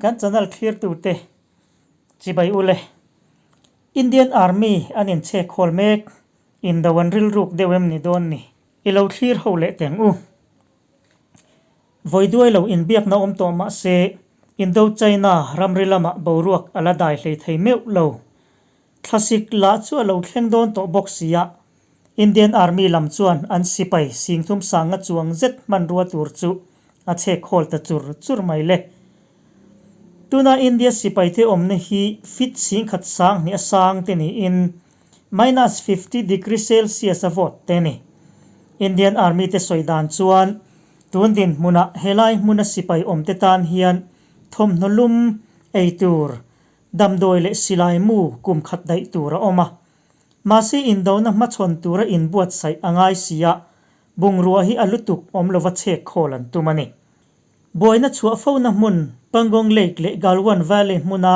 Kan channel thlirtute chibai ule. Indian Army an inchhek khawl mek, indo an rilruk deuh em ni dawn ni? I lo thlir ho leh teng u. Vawi duai lo inbiakna awm tawh mah se, Indo-China ramri lamah boruak a la dai hlei thei meuh lo. Thlasik lah chu a lo thleng dawn tawh bawk si a, Indian Army lam chuan an sipai singthum sanga chuang zet hmanrua tur chu a chhek khawl ta chur chur mai le. Tuna India sipaite awmna hi feet singkhat sang hnih a sang te niin minus 50 degree Celsius a vawt te a ni. Indian Army te sawi dan chuan tun dinhmunah helai hmuna sipai awmte tan hian thawmhnaw lum ei tur Damdawi leh silai mu kum khat daih tur a awm a. Mahse indona hmachhawn tura inbuatsaih a ngai si a, bungrua hi a lutuk awm lova chhek khawl an tum a ni. Buaina chhuah fona hmun Pangong Lake leh Galwan Valley hmuna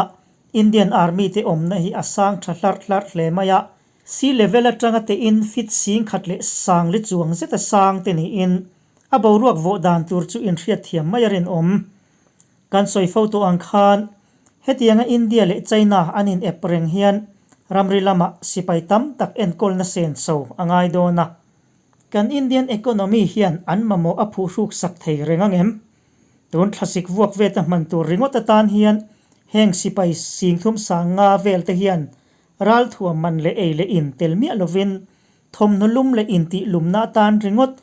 Indian Army te awmna hi a sang tha hlarh hlarh hle mai a, sea level atanga tein feet singkhat leh sangli chuang zeta sang te niin a boruak vawh dan tur chu inhriatthiam mai a rinawm. Kan sawi fo tawh ang khan hetianga India leh China an in ep reng hian ramri lamah sipai tam tak enkawlna senso a ngai dawn a. Kan Indian economy hian an mamawh a phuhruk sak thei reng ang em? Tun thlasik vuak veta hman tur ringawt atan hian heng sipai singthum sang nga vel te hian ralthuam man leh ei leh in tel miah lovin thawmhnaw lum leh intih lumna atan ringawt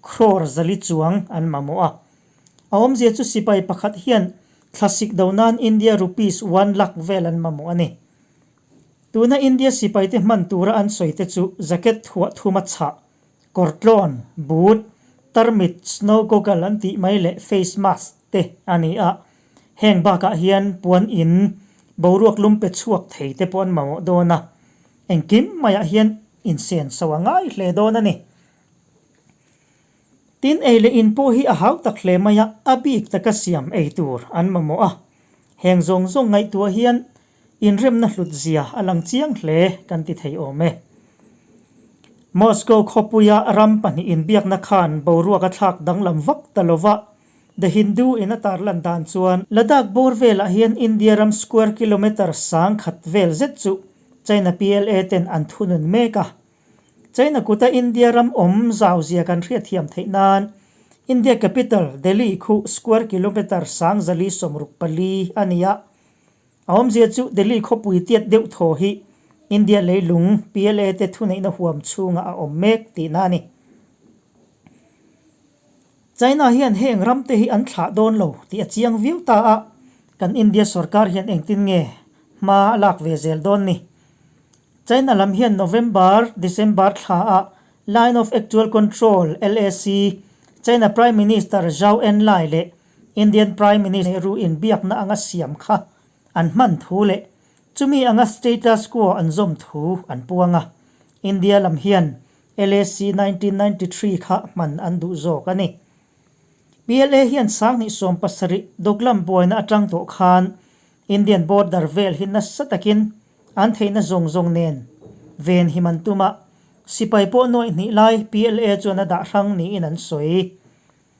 crore zali chuang an mamawh a. A awmzia chu sipai pakhat hian thlasik do nan India rupees one lakh vel an mamawh a ni. Tuna India sipaite hman tura an sawi te chu jacket thuah thuma chhah, kawrtlawn, boot, tarmit, snow goggle an tih mai leh face mask te a ni a. Heng bakah hian puan in, boruak lum pe chhuak thei te pawh an mamawh dawn a. Engkim maiah hian insenso a ngai hle dawn a ni. Tin, ei leh in pawh hi a hau tak hle mai a, a bik taka siam ei tur an mamawh a. Heng zawng zawng ngaihtuah hian inremna hlut zia a lang chiang hle kan ti thei awm e. Moscow khawpuia ram pahnih inbiakna khan boruak a thlak danglam vak ta lova, The Hindu in a tarlan dan chuan Ladakh bawr velah hian India ram square kilometre sang khat vel zet chu China PLA ten an thunun mek a. China kuta India ram awm zau zia kan hriatthiam theih nan India capital Delhi khu square kilometre 164 a ni a. A awmzia chu Delhi khawpui tiat deuh thaw hi India leilung PLA te thuneihna huam chhungah a awm mek tihna a ni. China hian heng ram te hi an thlah dawn lo tih a chiang viau ta a, kan India sorkar hian engtin nge hma a lak ve zel dawn ni? China lam hian November, December thla ah Line of Actual Control, LAC, China Prime Minister Zhou Enlai leh Indian Prime Minister Nehru inbiakna anga siam kha an hman thu leh chumi anga status quo an zawm thu an puang a. India lam hian LAC 1993 kha hman an duh zawk a ni. PLA hian 2017 Doklam buaina atang tawh khan Indian border vel hi nasa takin an theihna zawng zawng nen ven him an tum a, sipai pawh nuaih hnih lai PLA chuan a dah hrang niin an sawi.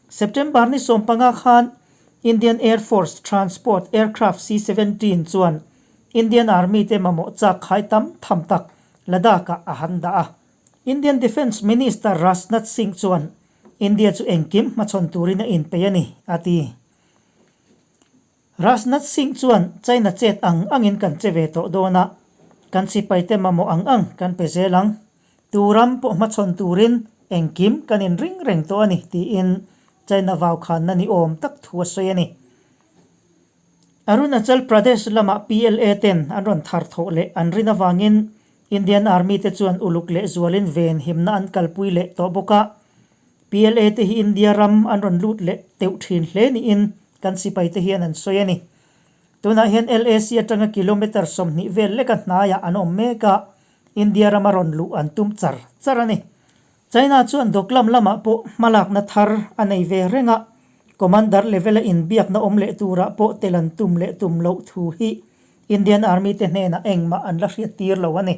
September ni 15 khan Indian Air Force Transport Aircraft C-17 chuan Indian Army te mamawh chak khai tam tham tak Ladakh-ah a han dah a. Indian Defence Minister Rajnath Singh chuan India chu engkim hmachhawn turin a inpeih a ni, a ti. Rajnath Singh chuan China chet ang angin kan che ve tawh dawn a, kan sipaite mamawh ang ang kan pe zel ang. Tu ram pawh hmachhawn turin engkim kan inring reng tawh a ni, tiin China vaukhanna ni awm tak thu a sawi a ni. Arunachal Pradesh lamah PLA ten an rawn thar thawh leh an rin avangin Indian Army te chuan uluk leh zualin ven himna an kalpui leh tawh bawk a. PLA te hi India ram an rawn lut leh teuh thin hle niin kan sipai te hian an sawi a ni. Tunah hian LAC atanga kilometre 20 vel leka hnaiah an awm mek a, India rama rawn luh an tum char char a ni. China chuan Doklam lamah pawh hmalakna thar a nei ve reng a, Commander level-a inbiakna awm leh turah pawh tel an tum leh tum loh thu hi Indian Army te hnenah engmah an la hriattir lo a ni.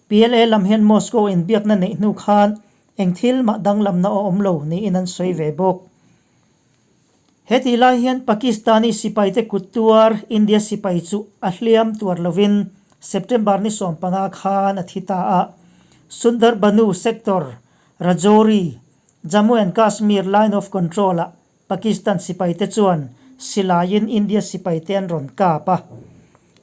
PLA lam hian Moscow inbiakna neih hnu khan eng thil mah danglamna a awm lo niin an sawi ve bawk. Hetih lai hian Pakistani sipaite kut tuar India sipai chu a hliam tuar lovin September ni 15 khan a thi ta a. Sundarbanu Sector, Rajouri, Jammu and Kashmir Line of Control-ah Pakistan sipaite chuan silaiin India sipaite an rawn kap a.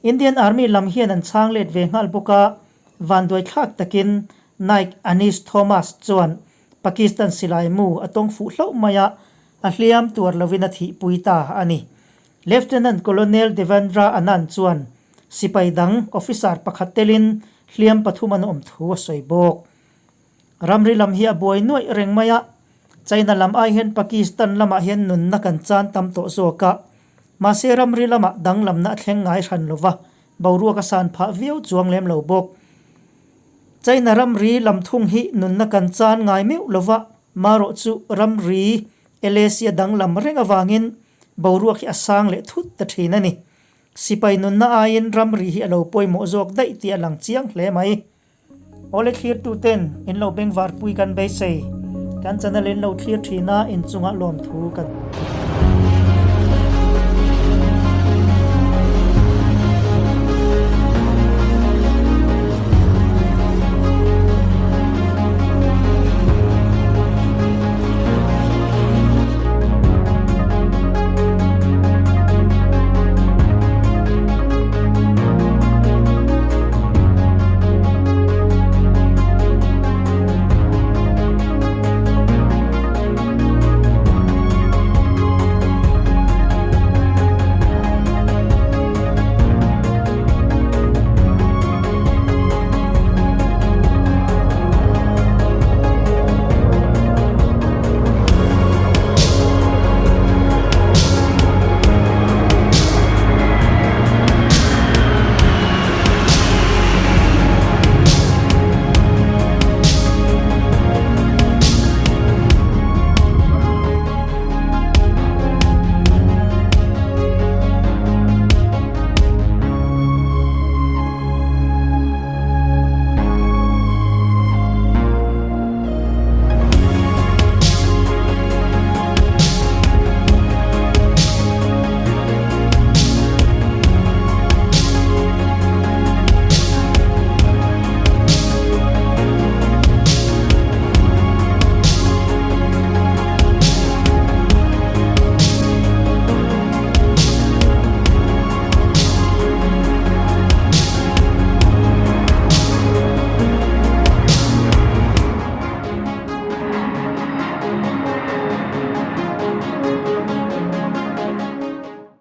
Indian Army lam hian an chhang let ve nghal bawk a, vanduaithlak takin Naik Anish Thomas chuan Pakistan silai mu a tawng fuh hlauh mai a, a hliam tuar lovin a thihpui ta a ni. Lieutenant Colonel Devendra Anand chuan sipai dang officer pakhat telin hliam pathum an awm thu a sawi bawk. Ramri lam hi a buai nuaih reng mai a, China lam ai hian Pakistan lamah hian nunna kan chan tam tawh zawk a, mahse ramri lamah danglamna a thleng ngai hran lo va, boruak a san phah viau chuang lem lo bawk. China ramri lam thung hi nunna kan chan ngai meuh lo va, marawh chu ramri LAC a danglam reng avangin boruak hi a sang leh thut ta thin a ni. Sipai nunna aiin ramri hi a lo pawimawh zawk daih tih a lang chiang hle mai. Awle thlirtu ten in lo bengvar pui kan beisei. Kan channel in lo thlir thin a, inchungah lawmthu kan.